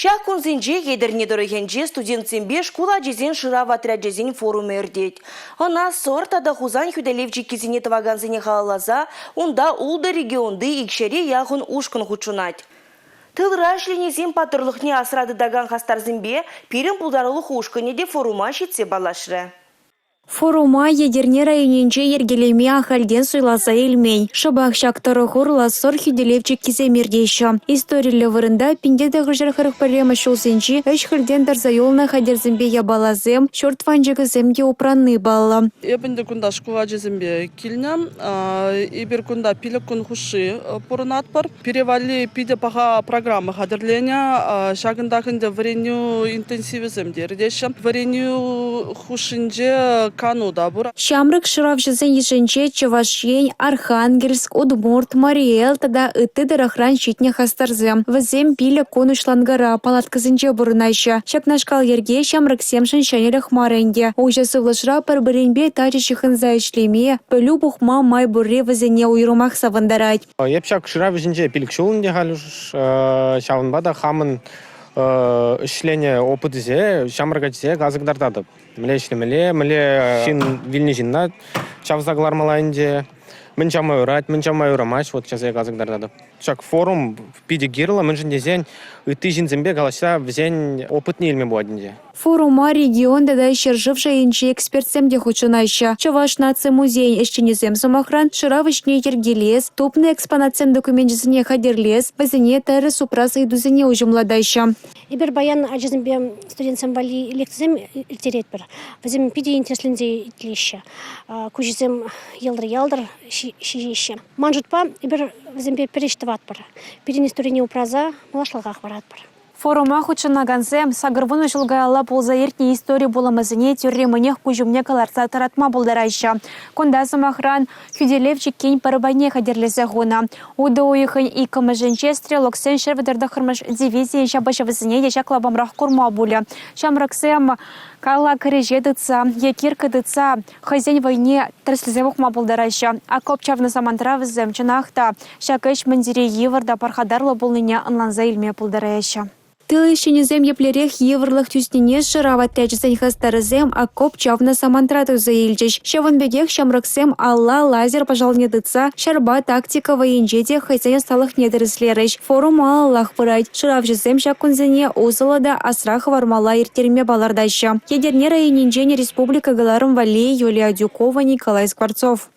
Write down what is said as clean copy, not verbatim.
Ҫак кунсенче Етӗрне тӑрӑхӗнче студентсемпе шкул ачисен шырав отрячӗсен форумӗ иртет. Ӑна Сӑр тата Хусан хӳтӗлев чиккисене тӑвакансене халалласа унта ултӑ регионти икҫӗре яхӑн ушкӑн хутшӑнать. Тылра ӗҫленисен паттӑрлӑхне асра тытакан хастарсемпе пирӗн пултарулӑх ушкӑнӗ те форума ҫитсе паллашрӗ. Форума Етӗрне районӗнче йӗркелеме ахальтен суйласа илмен. Шӑпах ҫак тӑрӑх урлӑ Сӑр хӳтӗлев чиккисем иртеҫҫӗ. Историллӗ вырӑнта 1941 ҫулсенчи ӗҫ-хӗлтен тӑрса юлнӑ хатӗрсемпе япаласем, ҫурт ванчӑкӗсем те упранни паллӑ. Эп ӗнтӗ кунта шкул ачисемпе килнӗ. Эпир кунта 5 кун хушши пурӑнатпӑр. Пире валли питӗ паха программа хатӗрленӗ. Ҫакӑнтах ӗнтӗ вӗренӳ интенсивӗсем те иртеҫҫӗ. Вӗренӳ хушшинче кану та пур. Ҫамрӑк шыравҫӑсен йышӗнче Чӑваш Ен, Архангельск, Удмурт, Мари Эл тата ытти тӑрӑхран ҫитнӗ хастарсем. Вӗсем 5 кун уҫланкӑра, палаткӑсенче пурӑнаҫҫӗ. Ҫакнашкал йӗрке ҫамрӑксемшӗн ҫӗнӗлӗх мар ӗнтӗ. Уҫӑ сывлӑшра пӗр-пӗринпе тачӑ ҫыхӑнса ӗҫлеме, пӗлӳ пухма май пурри вӗсене уйрӑмах савӑнтарать. Эп ҫак шырав ӗҫӗнче 5 ҫул ӗнтӗ халь ҫавӑнпа та хамӑн ӗҫленӗ опытӗсе ҫамрӑк ачасене каласа кӑтартатӑп. Мӗнле ӗҫлемелле, мӗнле ҫын вилнӗ ҫынна чавса кӑлармалла ӗнтӗ, мӗн чавма юрать, мӗн чавма юрамасть, вот чавса каласа кӑтартатӑп. Ҫак форум питӗ кирлӗ, мӗншӗн тесен ытти ҫынсемпе калаҫса вӗсен опытне илме пулать ӗнтӗ. Форума регион тата ҫӗршыв шайӗнчи экспертсем те хутшӑнаҫҫӗ. Чӑваш наци музейӗн ӗҫченӗсем, сӑмахран, шырав ӗҫне йӗркелес, тупнӑ экспонатсен докуменчӗсене хатӗрлес, вӗсене тӗрӗс упрас ыйтусене уҫӑмлатаҫҫӗ. Эпир паян ачасемпе студентсем валли лекцисем ирттеретпӗр. Вӗсем питӗ интересленсе итлеҫҫӗ. Куҫӗсем йӑлтӑр-ялтӑр ҫиҫеҫҫӗ. Ман шутпа, эпир вӗсемпе пӗр ӗҫ тӑватпӑр. Пирӗн историне упраса малашлӑха хӑваратпӑр. Форума хутшӑнакансем 80 ҫул каялла пулса иртнӗ истори пулӑмӗсене тӳрремӗнех куҫ умне кӑларса тӑратма пултараҫҫӗ. Кунта, сӑмахран, хӳтӗлев чиккин пӗр пайне хатӗрлесе хунӑ. Утӑ уйӑхӗн иккӗмӗшӗнче стрелоксен 139-мӗш дивизийӗн ҫапӑҫӑвӗсене те ҫак лапамрах курма пулӗ. Ҫамрӑксем калла кӗреҫе тытса е киркка тытса хӑйсен вӑйне тӗрӗслесе пӑхма пултараҫҫӗ. Окоп чавнӑ самантра вӗсем чӑнах та ҫак ӗҫ мӗн тери йывӑр та пархатарлӑ пулнине ӑнланса илме пултараяҫҫӗ. Тыл ӗҫченӗсем еплерех йывӑрлӑх тӳснине шырав отрячӗсен хастарӗсем окоп чавнӑ самантра туйса илчӗҫ. Ҫавӑн пекех ҫамрӑксем алла лазер пӑшалне тытса ҫарпа тактика вӑййинче те хӑйсен ӑсталӑхне тӗрӗслерӗҫ. Форум малаллах пырать. Шыравҫӑсем ҫак кунсене усӑллӑ та асра хӑвармалла ирттерме палӑртаҫҫӗ. Етӗрне районӗнчен республика кӑларӑм валли Юлия Адюкова, Николай Скворцов.